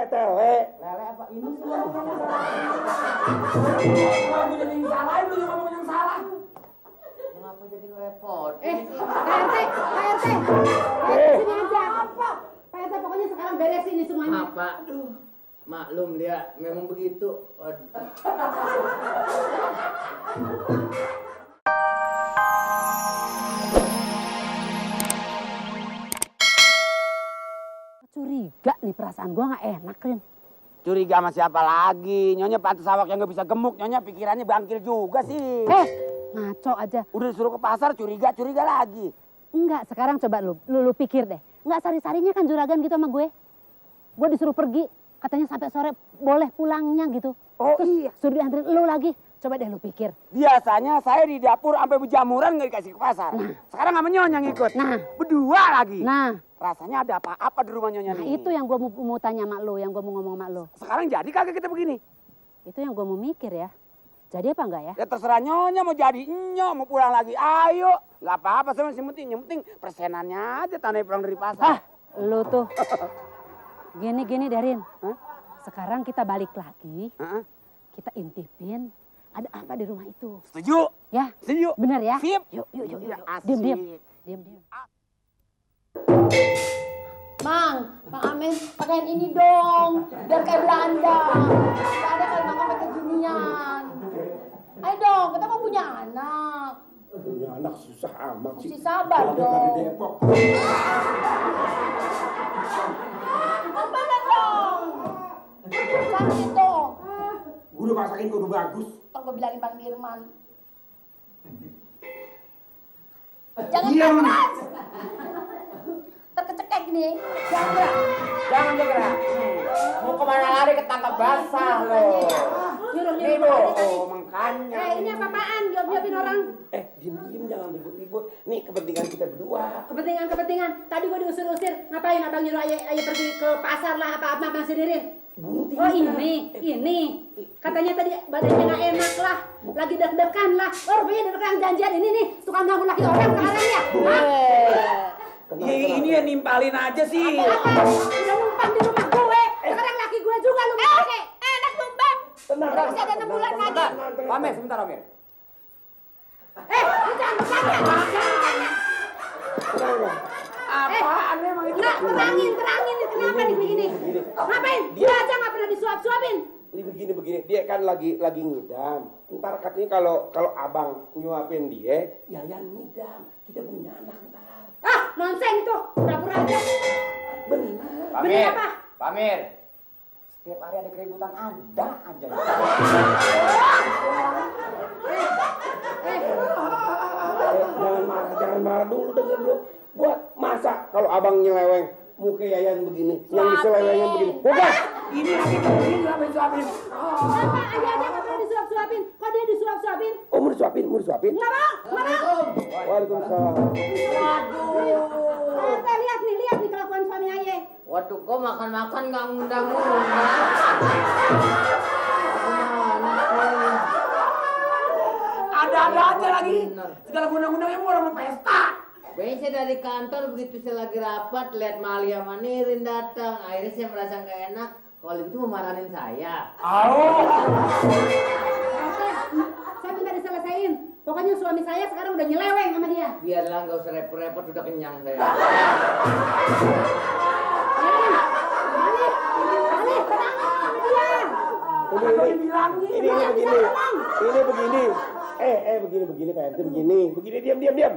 tele. Lele apa ini sih? Kamu jadi yang salah, lu yang ngomong yang salah. Kenapa jadi repot? Pak RT. Sini aja. Apa? Pak RT pokoknya sekarang beresin ini semuanya. Pak. Maklum dia memang begitu. Curiga nih perasaan gua nggak enak, Rin. Curiga sama siapa lagi? Nyonya pantas awak yang gak bisa gemuk. Nyonya pikirannya bangkil juga sih. Ngaco aja. Udah disuruh ke pasar curiga lagi. Enggak, sekarang coba lu pikir deh. Enggak sari-sarinya kan juragan gitu sama gue. Gue disuruh pergi, katanya sampai sore boleh pulangnya gitu. Oh terus iya. suruh dianterin lu lagi. Coba deh lu pikir. Biasanya saya di dapur sampai berjamuran gak dikasih ke pasar. Sekarang sama Nyonya ngikut. Berdua lagi. Rasanya ada apa-apa di rumah Nyonya nih. Itu yang gue mau tanya sama lu, yang gue mau ngomong sama lu. Sekarang jadi kagak kita begini? Itu yang gue mau mikir ya. Jadi apa enggak ya? Ya terserah Nyonya mau jadi Nyo, mau pulang lagi. Ayo. Gak apa-apa sama yang penting persenannya aja tanah pulang dari pasar. Lu tuh. Gini Darin. Sekarang kita balik lagi. Kita intipin. Ada apa di rumah itu? Setuju? Ya. Setuju? Bener ya? Sip. Yuk. Asik. Diam. Mang Amin pakaian ini dong, biar kayak Belanda. Nggak ada kalau makan pakai ginian. Ayo dong, kita mau punya anak. Punya anak susah amat sih. Mesti sabar dong. Di Depok. Apa dong? Sakit dong. Gue udah masakin gue udah bagus. Ntar gue bilangin Bang Dirman. Jangan Diam. keras. Terkecekek nih. Jangan bergerak. Mau kemana lari ketangkap basah lo. Nih bu, makanya. Ini apa-apaan? Jawab-jawabin orang. Diem jangan ribut-ribut. Nih kepentingan kita berdua. Kepentingan. Tadi gue diusir-usir. Ngapain abang nyuruh ayah pergi ke pasar lah apa masih dirin? Bunti. Oh ini. Katanya tadi badannya nggak enak lah. Lagi deg-degan lah. Oh rupanya deg-degan janjian ini nih. Tukang ganggu laki orang sekarang ya. Ini ya nimpalin aja sih. Apa? Udah numpang di rumah gue. Sekarang laki gue juga lu pakai. Enak numpang. Tenang. Masih ada 6 bulan lagi. Pamer, sebentar Pamer. Lu jangan bercanda. Apaan memang itu? Enggak, terangin. Kenapa nih begini? Ngapain? Dia aja nggak pernah disuap-suapin. Ini begini. Dia kan lagi ngidam. Ntar katanya kalau abang nyuapin dia, ya yang ngidam. Kita punya anak ntar. Nonsen itu. Pura-pura aja. Benar. Bener apa? Pamer. Setiap hari ada keributan ada aja. Jangan marah dulu, denger dulu. Buat masa kalau abang nyeleweng muka Yayan begini, yang diselewengin begini. Bukan. Ini lagi begini suapin. Kenapa ayahnya nggak pernah disuap-suapin? Kok dia disuap-suapin? Oh mau disuapin? Nggak mau. Waalaikumsalam. Lihat nih kelakuan suami ayah. Waduh, kok makan nggak ngundang. Ada aja lagi. Segala undang-undangnya mau orang pesta. Biasanya dari kantor begitu saya lagi rapat lihat Mali sama Nirin datang, akhirnya saya merasa nggak enak. Kalau gitu mau marahin saya. Saya minta diselesain. Pokoknya suami saya sekarang udah nyeleweng sama dia. Biarlah nggak usah repot-repot, udah kenyang saya. Balik, tenang sama dia. Ini begini Pak RT begini diam.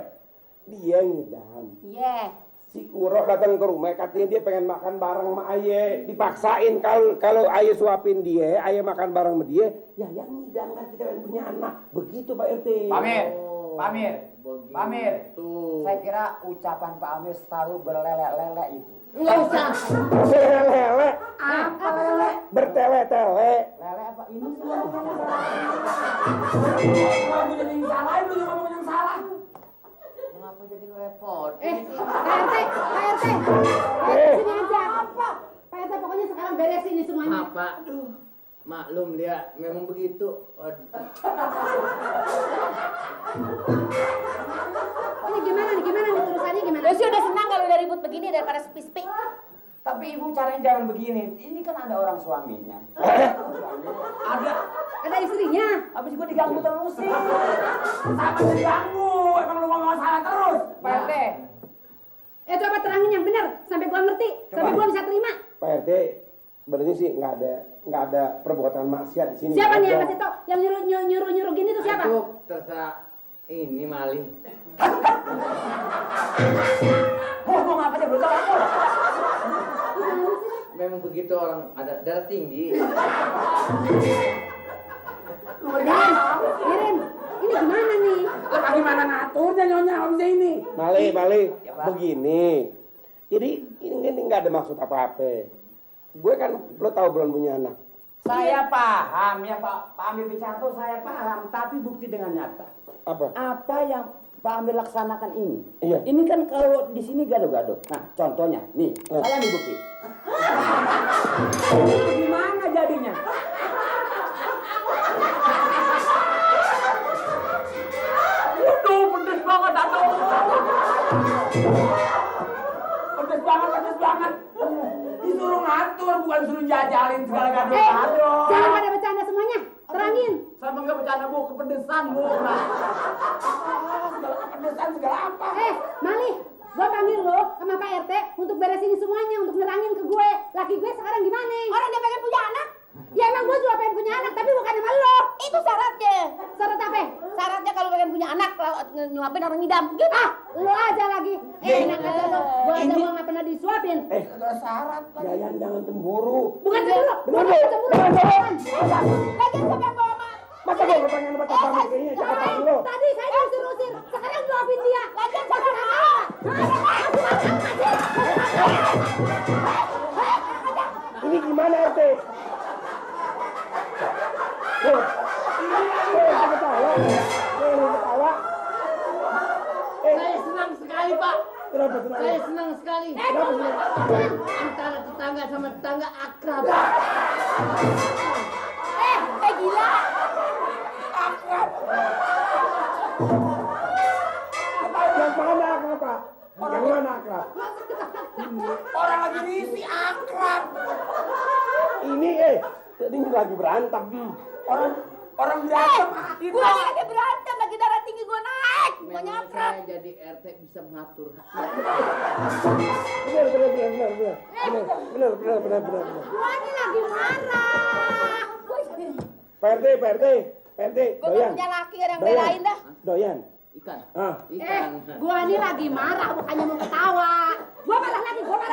Dia ngidam. Iya. Si Kuro datang ke rumah katanya dia pengen makan bareng sama Aye, dipaksain kalau Aye suapin dia, Aye makan bareng sama dia, ya yang ngidam kan kita kan punya anak. Begitu Pak RT. Pamer. Saya kira ucapan Pak Amir selalu berlele-lele itu. Enggak usah. Lele. Apa lele? Bertele-tele. Lele apa ini sih? Kamu jadi yang salah, lu yang ngomong yang salah. Kenapa jadi repot? Pak RT. Sini aja. Apa? Pak RT pokoknya sekarang beresin ini semuanya. Apa? Maklum dia memang begitu. Ini gimana nih terusannya gimana? Gue sih udah senang kalau udah ribut begini daripada sepi-sepi. Tapi ibu caranya jangan begini. Ini kan ada orang suaminya. Ada. Ada istrinya. Habis gue diganggu terus sih. Sama diganggu. Emang lu ngomong salah terus. Pak RT. Coba terangin yang benar sampai gua ngerti, sampai gua bisa terima. Pak RT, sebenarnya sih nggak ada perbuatan maksiat di sini. Siapa nih yang kasih tau? Yang nyuruh gini tuh siapa? Itu terserah ini Mali. Ngomong apa sih? Belum tahu aku. Memang begitu orang ada darah tinggi. Irin, ini gimana nih? Gimana ngaturnya nyonya bisa ini? Mali, Ya, Pak. begini. Jadi ini nggak ada maksud apa-apa. Gue kan lo tahu belum punya anak. Saya paham ya Pak Amir bicara tuh saya paham, tapi bukti dengan nyata. Apa? Apa yang Pak Amir laksanakan ini? Iya. Ini kan kalau di sini gado-gado. Nah, contohnya nih, saya nih bukti. Itu gimana jadinya? Waduh, pedes banget aduh. Pedes banget. Disuruh ngatur, bukan suruh jajalin segala gado-gado. Jangan pada bercanda semuanya. Terangin. Saya mah nggak bercanda bu, kepedesan bu. Segala kepedesan segala apa? Mali, gua panggil lo sama Pak RT untuk beresin semuanya, untuk nerangin ke gue. Laki gue sekarang gimana? Orang dia pengen punya anak. Ya emang gue juga pengen punya anak, tapi bukan sama lo. Itu syaratnya. Syarat apa? Syaratnya kalau pengen punya anak, nyuapin orang ngidam. Gitu. Lo aja lagi. Enak aja lo. Gue aja gue nggak pernah disuapin. Ada syarat lagi. Jayan jangan cemburu. Bukan cemburu. Bukan cemburu. Lagian siapa yang bawa mak? Masa gue pengen sama tapak kayaknya cakap lo. Tadi saya diusir-usir. Sekarang nyuapin dia. Lagian siapa yang bawa? Ini gimana RT? Ketawa. Saya senang sekali Pak. Kenapa senang? Saya senang sekali. Antara tetangga sama tetangga akrab. Gila. Yang mana akrab? Yang mana akrab? Orang lagi ngisi akrab. Ini ini lagi berantem. Orang berantem. Gue lagi berantem, lagi darah tinggi gue naik. Gue Memang nyaprak. saya jadi RT bisa mengatur. Benar. Gue ini lagi marah. Pak RT, Gue doyan. punya laki ada yang belain dah. Doyan. Ikan. Ah. Ikan. Gue ini lagi marah, bukannya mau ketawa. Gue marah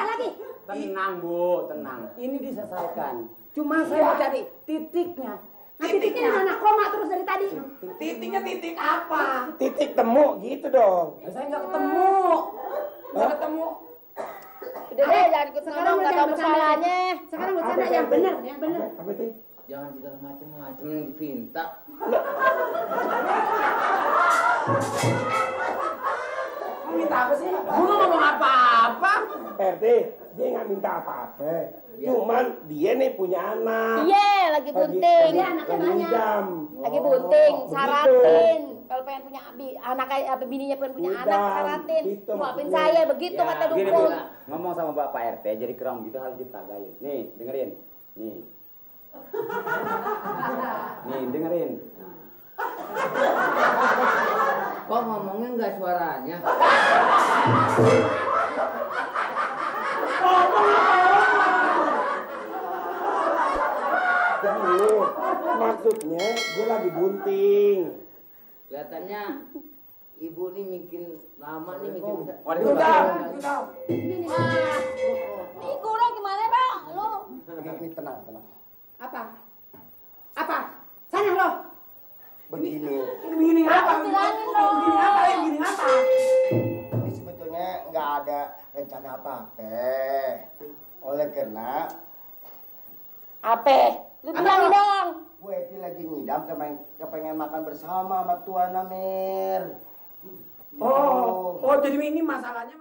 lagi. Tenang bu, tenang. Ini diselesaikan. Cuma saya mau cari titiknya. Nah titiknya di mana? Koma terus dari tadi. Titiknya titik apa? Titik temu gitu dong. Saya nggak ketemu. Nggak ketemu. Udah deh, jangan ikut ngomong, nggak tahu masalahnya. Sekarang bercanda yang benar, Apa itu? Jangan segala macam-macam yang dipinta. Mau minta apa sih? Gue nggak ngomong apa-apa. RT, dia nggak minta apa-apa. Cuman dia nih punya anak. Iya, lagi bunting. Dia anaknya banyak. ngidam. Lagi bunting, begitu. syaratin. Kalau pengen punya anak kayak bininya pengen punya Ngidam, anak, syaratin. gitu Nyuapin maksudnya. saya begitu kata gini, dukun. Bu. Ngomong sama Bapak RT jadi keram gitu harus diperagain. Nih, dengerin. Nih, dengerin. Kok ngomongnya nggak suaranya? Begini, maksudnya gue lagi bunting. Kelihatannya ibu nih bikin lama nih bikin. Udah. Ih, kurang gimana, Pak? Lu Ini tenang. Apa? Sana lo. Begini, Begini apa? bilangin dong. Begini apa? Ini sebetulnya nggak ada rencana apa-apa. Oleh karena apa? Lu bilangin dong. gue itu lagi ngidam kepengen makan bersama sama Tuan Amir. Gitu. Oh, jadi ini masalahnya.